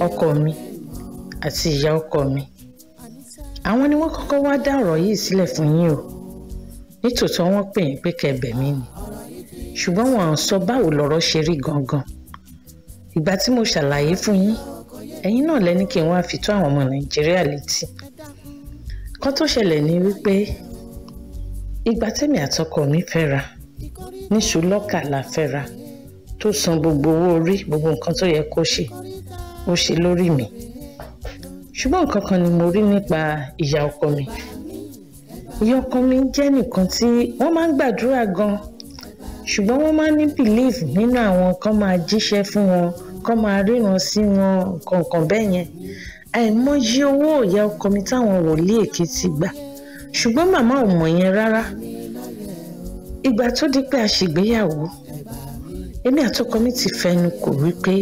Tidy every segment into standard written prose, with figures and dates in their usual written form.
Ọkọ mi àti ìyá ọkọ mi, àwọn ni wọ́n kọ́kọ́ wá dá ọ̀rọ̀ yìí sílẹ̀ fún yín o. Nítòótọ́ wọ́n pè yín pé kẹ́ bẹ̀ mí ni, ṣùgbọ́n wọn ò sọ báwo lọ̀rọ̀ ṣe rí gangan. Ìgbà tí mo ṣàlàyé fún yín, ẹ̀yin náà lẹ́ni kí n wá fi tó àwọn ọmọ Nàìjíríà létí. Kán tó ṣẹlẹ̀ ni wípé ìgbà tèmi àtọkọ mi fẹ́ra níṣu lọ́kà la fẹ́ra, tó san gbogbo owó orí, gbogbo nǹkan tó yẹ kó ṣe ó ṣe lórí mi. Ṣùgbọ́n nǹkan kan ni mo rí nípa ìyá ọkọ mi. Ìyá ọkọ mi jẹ́ nìkan tí wọ́n máa ń gbàdúrà gan, ṣùgbọ́n wọ́n máa ń ní belief nínú àwọn kan máa jíṣẹ́ fún wọn, kan máa ríran sí wọn, nǹkan bẹ́ẹ̀ yẹn. Àìmọye owó ìyá ọkọ mi táwọn wòlíì èké ti gbà, ṣùgbọ́n màmá ò mọ̀ yẹn rárá. Ìgbà tó di pé a ṣègbéyàwó, èmi àtọkọ mi ti fẹnu kò wípé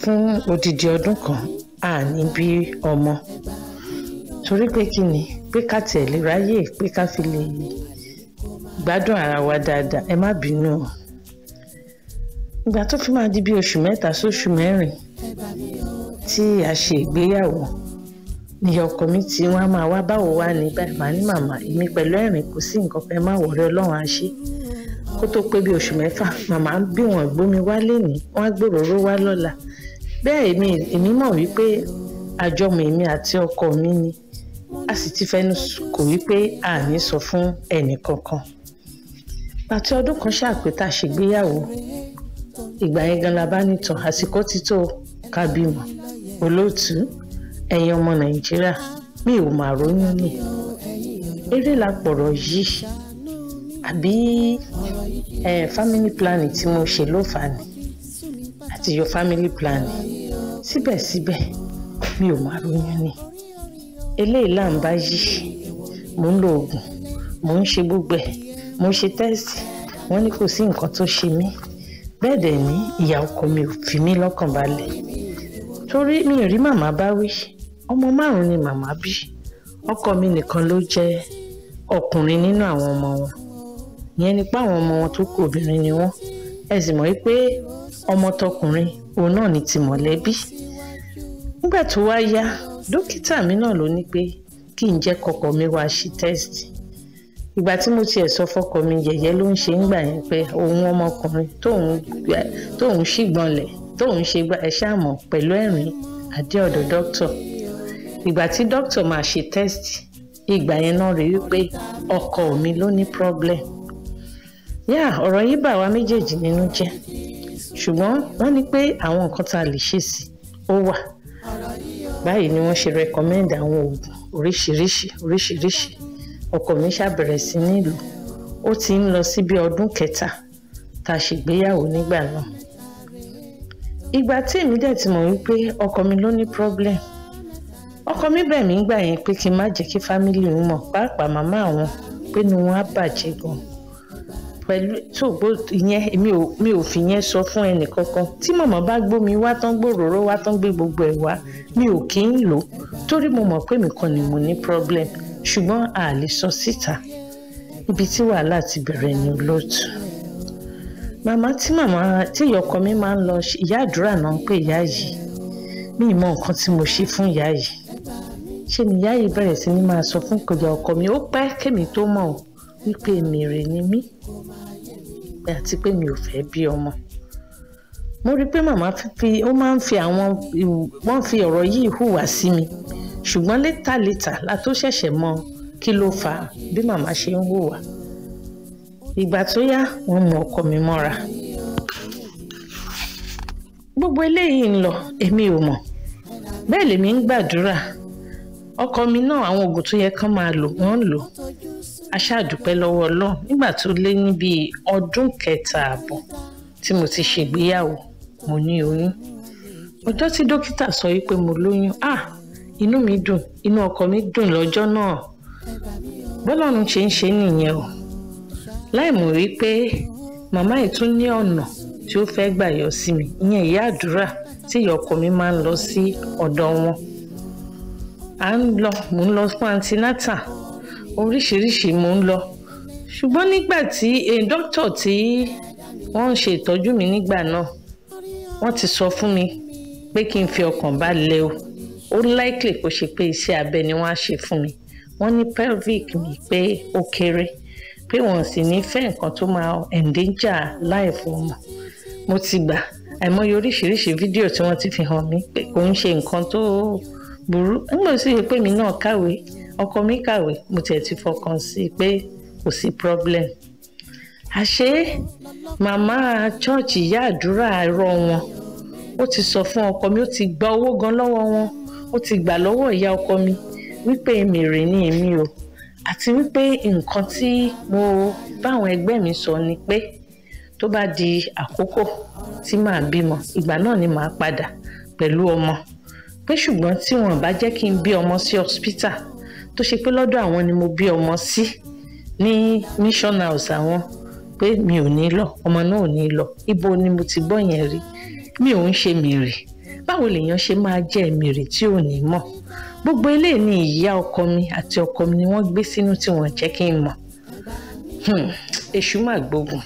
fún odidi ọdún kan a ní bí ọmọ, torí pé kí ni, pé ká tiẹ̀ lè ráyè, pé ká fi lè gbádùn ara wa dáadáa. Ẹ má bínú o. Ìgbà tó fi máa di bí oṣù 3 sóṣù 4 tí a ṣe ìgbéyàwó, ni ọkọ mi tí wọ́n á máa wá báwo wá ní báyìí. Màá ní màmá, èmi pẹ̀lú ẹ̀rín, kò sí nǹkan kan, ẹ má wọ̀rẹ́, Ọlọ́run á ṣe. Kó tó pé bí oṣù 6, màmá bí wọ́n gbómi wá lénìí, wọ́n á gbòòrò wá lọ́la. Bẹ́ẹ̀ èmi mọ̀ wípé àjọmọ̀ èmi àti ọkọ mi ni, a sì ti fẹnu kò wípé a ní sọ fún ẹnì kankan. Pàtó ọdún kan ṣàpè tá a ṣègbéyàwó, ìgbà yẹn gan la bá nìtàn, àsìkò ti tó ká bímọ. Olóòtú, ẹ̀yin ọmọ Nàìjíríà, mi ò mà róyún ni. Eré la pọ̀rọ̀ yìí, àbí family planning tí mo ṣe ló fà ní, àti your family planning. Síbẹ̀síbẹ̀ mi ò mà róyún ni. Eléyìí là ń bá yìí, mò ń lo oògùn, mò ń ṣe gbogbo ẹ̀, mo ṣe tẹ́sì, wọ́n ní kò sí nǹkan tó ṣe mí. Bẹ́ẹ̀ dẹ̀ ni ìyá ọkọ mi ò fi mí lọ́kàn balẹ̀, torí mi ò rí màmá bá wí. Ọmọ 5 ni màmá bí, ọkọ mi nìkan ló jẹ́ ọkùnrin nínú àwọn ọmọ wọn. Ìyẹn ni pé àwọn ọmọ wọn tó kù obìnrin ni wọ́n. Ẹ sì mọ̀ wípé ọmọ tọkùnrin òun náà ni ti mọ̀lẹ́bí. Nígbà tó wá yá, dókítà mi náà ló ní pé kí n jẹ́ kọ́kọ mi wá ṣe tẹ́sì. Ìgbà tí mo tiẹ̀ sọ fọ́kọ mi, yẹ̀yẹ́ ló ń ṣe ń gbà yẹn pé òun ọmọkùnrin tóun ṣìgbọnlẹ̀, tóun ṣe gba ẹ ṣáàmọ̀ pẹ̀lú ẹ̀rín àdé ọ̀dọ̀ dókítà. Ìgbà tí dókítà máa ṣe tẹ́sì, ìgbà yẹn náà rí wípé ọkọ mi ló ní problem. Yá, ọ̀rọ̀ yìí bà wá méjèèjì nínú jẹ́, ṣùgbọ́n wọ́n ní pé àwọn nǹkan tá a lè ṣe sí ó wà. Báyìí ni wọ́n ṣe recommend àwọn oògùn oríṣiríṣi oríṣiríṣi. Ọkọ mi ṣàbẹ̀rẹ̀ sí nílùú, ó ti ń lọ sí bí ọdún 3 tá a ṣègbéyàwó nígbà náà. Ìgbà tí èmi dẹ̀ ti mọ̀ wípé ọkọ mi ló ní problem, ọkọ mi bẹ̀ mí gbà yẹn pé kí n má jẹ́ kí fámílì òun mọ̀, pàápàá màmá àwọn, pé inú wọn á bàjẹ́ gan. Pẹ̀lú tó gbó ìyẹn, mi ò fi yẹn sọ fún ẹnì kankan. Tí màmá bá gbómi wá tán, gbòòrò wá tán, gbé gbogbo ẹ̀ wá, mi ò kí ń lò ó, torí mo mọ̀ pé mi kàn ni mo ní problem, ṣùgbọ́n a lè sọ síta. Ibi tí wàhálà ti bẹ̀rẹ̀ ni olóòtú. Màmá tí ìyá ọkọ mi máa ń lọ, ìyá àdúrà náà ń pè ìyá yìí. Mi ì mọ nǹkan tí mo ṣe fún ìyá yìí. Ṣé ni ìyá yìí bẹ̀rẹ̀ sí ní máa sọ fún ìyá ọkọ mi, ó pẹ́ kémi tó mọ̀ ọ́ wípé èmèrè ni mí, àti pé mi ò fẹ́ bí ọmọ. Mo rí pé màmá ó máa ń fi àwọn, wọ́n fi ọ̀rọ̀ yìí hùwà sí mi, ṣùgbọ́n létà la tó ṣẹ̀ṣẹ̀ mọ̀ kí ló fà á bí màmá ṣe ń hùwà. Ìgbà tó yá, wọ́n mú ọkọ mi mọ́ra. Gbogbo eléyìí ń lọ, èmi ò mọ̀. Bẹ́ẹ̀ lèmi ń gbàdúrà. Ọkọ mi náà, àwọn oògùn tó yẹ kán máa lò, wọ́n ń lò. A ṣàdúpẹ́ lọ́wọ́ Ọlọ́run. Nígbà tó lé ní bíi ọdún 3.5 tí mo ti ṣègbéyàwó, mo ní oyún. Ọjọ́ tí dókítà sọ wípé mo lóyún, inú mi dùn, inú ọkọ mi dùn lọ́jọ́ náà. Bọ́lọ́run ṣe ń ṣe nìyẹn o. Láì mọ̀ wípé màmá yìí tún ní ọ̀nà tí ó fẹ́ gbà yọ sí mi, ìyẹn ìyá àdúrà tí ìyá ọkọ mi máa ń lọ sí ọ̀dọ̀ wọn. À ń lọ, mò ń lọ fún antinata, oríṣiríṣi mò ń lọ. Ṣùgbọ́n nígbà tí dókítà tí wọ́n ń ṣe ìtọ́jú mi nígbà náà, wọ́n ti sọ fún mi pé kí n fi ọkàn balẹ̀ o, ó likely kó ṣe pé iṣẹ́ abẹ ni wọ́n á ṣe fún mi. Wọ́n ní pelvic mi pé ó kéré, pé wọ́n sì ní fẹ́ nǹkan tó máa endanger life ọmọ. Mo ti gbà àìmọye oríṣiríṣi fídíò tí wọ́n ti fi hàn mí pé kò ń ṣe nǹkan tó burú. Nígbà tí ó pé mi náà kàwé, ọkọ mi kàwé, mo tiẹ̀ ti fọkàn sí i pé kò sí problem. Àṣé màmá chọ́ọ̀chì ìyá àdúrà ẹ̀rọ wọn, ó ti sọ fún ọkọ mi, ó ti gba owó gan lọ́wọ́ wọn, ó ti gbà lọ́wọ́ ìyá ọkọ mi wípé èmi rè ní èmi o, àti wípé nǹkan tí mo báwọn ẹgbẹ́ mi sọ ni pé tó bá di àkókò tí màá bímọ, ìgbà náà ni màá padà pẹ̀lú ọmọ, pé ṣùgbọ́n tí wọn bá jẹ́ kí n bí ọmọ sí hospital, tó ṣe pé lọ́dọ̀ àwọn ni mo bí ọmọ sí ní mission house àwọn, pé mi ò ní lọ, ọmọ náà ò ní lọ. Ibo ni mo ti gbọ́ yẹn rí? Mi ò ń ṣe mèrè. Báwo lèèyàn ṣe máa jẹ́ mèrè tí ò ní mọ̀? Gbogbo eléyìí ni ìyá ọkọ mi àti ọkọ mi ni wọ́n gbé sínú tí wọ́n jẹ́ kí n mọ̀. Èṣù mà gbógun.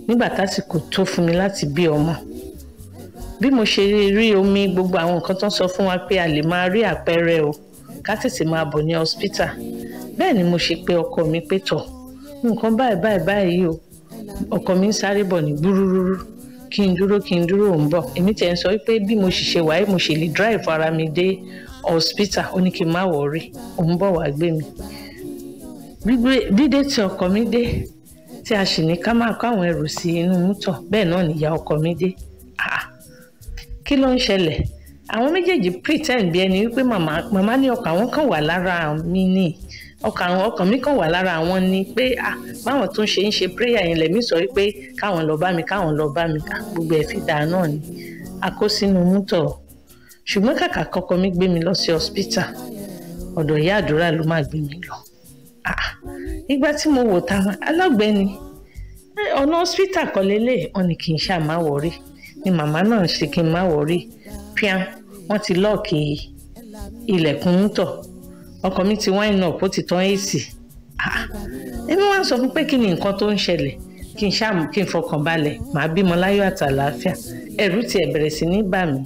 Nígbà tásìkò tó fún mi láti bí ọmọ, bí mo ṣe rí omi, gbogbo àwọn nǹkan tó ń sọ fún wa pé a lè máa rí àpẹẹrẹ o, ká tètè máa bọ̀ ní hospital, bẹ́ẹ̀ ni mo ṣe pé ọkọ mi pé, tọ̀, nǹkan báyìí báyìí báyìí o. Ọkọ mi ń sáré bọ̀ ní gbúrúrú, kí n dúró, kí n dúró, ò ń bọ̀. Èmi tiẹ̀ ń sọ pé bí mo sì ṣe wáyé, mo ṣe lè drive ara mi dé hospital. Ó ní kí n má worry, òun bọ̀ wá gbé mi. Dídé tí ọkọ mi dé, tí a sì ní ká máa kó àwọn ẹrù sí inú mọ́tò, bẹ́ẹ̀ náà nìyá ọkọ mi dé. Ah, kí ló ń ṣẹlẹ̀? Àwọn méjèèjì pretend bí ẹni wípé màmá ní ọkàn àwọn kan wà lára mi ní ọkàn àwọn, ọkàn mi kan wà lára àwọn ni, pé ah, báwọn tó ń ṣe ń ṣe prayer yẹn lẹ̀mí sọ wípé káwọn lọ bá mi, káwọn lọ bá mi. Ah, gbogbo ẹ̀ fi dáa náà ni a kó sínú mọ́tò. Ṣùgbọ́n kàkà kọ́kọ́ mi gbé mi lọ sí hospital, ọ̀dọ̀ ìyá àdúrà ló máa gbé mi lọ. Ah, ìgbà tí mo wò táwọn alágbẹ̀ni ọ̀nà hospital kọ́ lélẹ̀, wọn ni kì í ṣáà má worry, ni màmá náà ṣe kí n má worry. Píán, wọ́n ti lock ilẹ̀kùn mọ́tò. Ọkọ mi ti wind up, ó ti tán AC. Ah, èmi wá ń sọ fún pé kí ni nǹkan tó ń ṣẹlẹ̀, kí n ṣáà kí n fọkàn balẹ̀, màá bímọ láyọ̀ àtàlàáfíà. Ẹ̀rù tiẹ̀ bẹ̀rẹ̀ sí ní bà mí,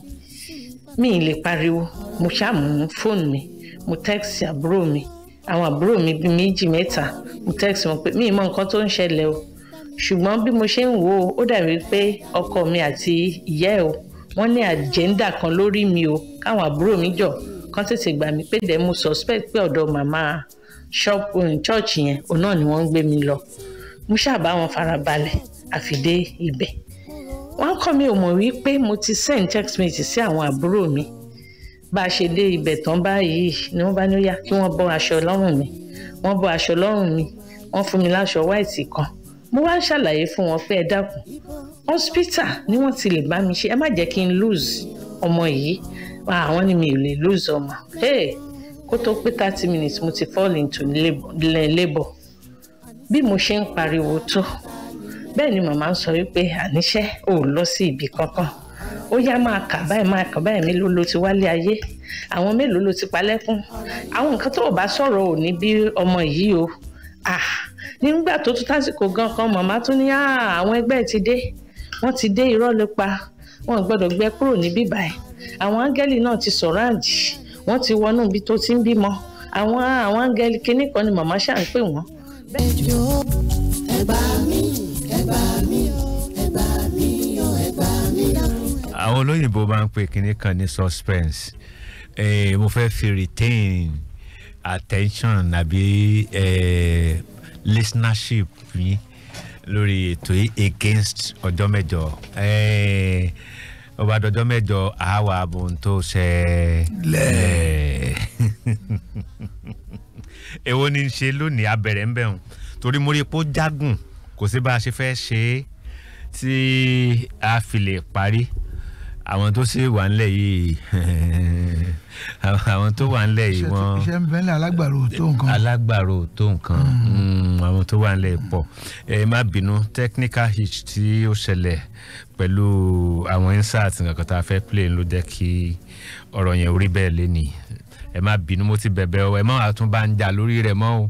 mi ì lè pariwo. Mo ṣáà mú fóònù mi, mo text àbúrò mi, àwọn àbúrò mi bíi méjì mẹ́ta. Mo text wọn pé mi ì mọ nǹkan tó ń ṣẹlẹ̀ o, ṣùgbọ́n bí mo ṣe ń wò ó, ó dàbí pé ọkọ mi àti ìyá ẹ̀ o, wọ́n ní agenda kan lórí mi o, káwọn àbúrò mi jọ kán tètè gbà mí, pé dẹ̀ mo suspect pé ọ̀dọ̀ màmá shop church yẹn, òun náà ni wọ́n ń gbé mi lọ. Mo ṣáà bá wọn farabalẹ̀ àfi dé ibẹ̀. Wọ́n kọ́ mi ò mọ̀ wípé mo ti send text message sí àwọn àbúrò mi. Bá a ṣe dé ibẹ̀ tán báyìí ni wọ́n bá ní ó yá, kí wọ́n bọ́ aṣọ lọ́rùn mi. Wọ́n bọ́ aṣọ lọ́rùn mi, wọ́n fún mi láṣọ white kan. Mo wá ń ṣàlàyé fún wọn pé ẹ dákun, hospital ni wọ́n ti lè bá mi ṣe, ẹ má jẹ́ kí n lose ọmọ yìí. Àwọn ni mi ò lè lose ọmọ. Hey, kó tó pé 30 minutes, mo ti fall into labour. Bí mo ṣe ń pariwo tó, bẹ́ẹ̀ ni màmá ń sọ wípé àníṣe ò lọ sí ibì kankan, ó yá, máa kà báyìí, máa kà báyìí, mélòó ló ti wálé ayé, àwọn mélòó ló ti palẹ́kún, àwọn nǹkan tó o bá sọ̀rọ̀ ò ní bí ọmọ yìí o. Ah, nígbà tó tún tásìkò gan kan, màmá tún ní àwọn ẹgbẹ́ ti dé, wọ́n ti dé, irọ́ ló pa, wọ́n gbọ́dọ̀ gbé kúrò níbí báyìí, àwọn áńgẹ́lì náà ti sọ̀rọ̀ àǹjì, wọ́n ti wọnú ibi tó ti ń bímọ, àwọn áńgẹ́lì kinní kan ni màmá ṣáà ń pè wọ́n. Ẹ gbà mí, ẹ gbà mí, ẹ gbà mí o, ẹ gbà mí. Àwọn olóyìnbó máa ń pè kinní kan ní suspense. Mo fẹ́ fi retain attention àbí listenership yín lórí ètò yìí against ọjọ́ mẹ́jọ. Ọba dọjọ́ mẹ́jọ, àwa ààbò tó ṣe lẹ̀. Èwo ni ń ṣe lónìí? Abẹ̀rẹ̀ ń bẹ̀rùn torí mo rí i pé ó jágùn, kò sí bá a ṣe fẹ́ ṣe é tí a fi lè parí. Àwọn tó sì wà ńlẹ̀ yìí, àwọn tó wà ńlẹ̀ yìí, wọ́n iṣẹ́ ń bẹ́ńlẹ̀, alágbàro tó nǹkan. Alágbàro tó nǹkan. Àwọn tó wà ńlẹ̀ pọ̀. Ẹ má bínú, technical hitch tí ó ṣẹlẹ̀ pẹ̀lú àwọn insert nǹkan tá a fẹ́ play ló jẹ́ kí ọ̀rọ̀ yẹn orí bẹ́ẹ̀ lénìí. Ẹ má bínú, mo ti bẹ̀bẹ̀ o, ẹ má wàá tún bá ń jà lórí rẹ̀ mọ́ o.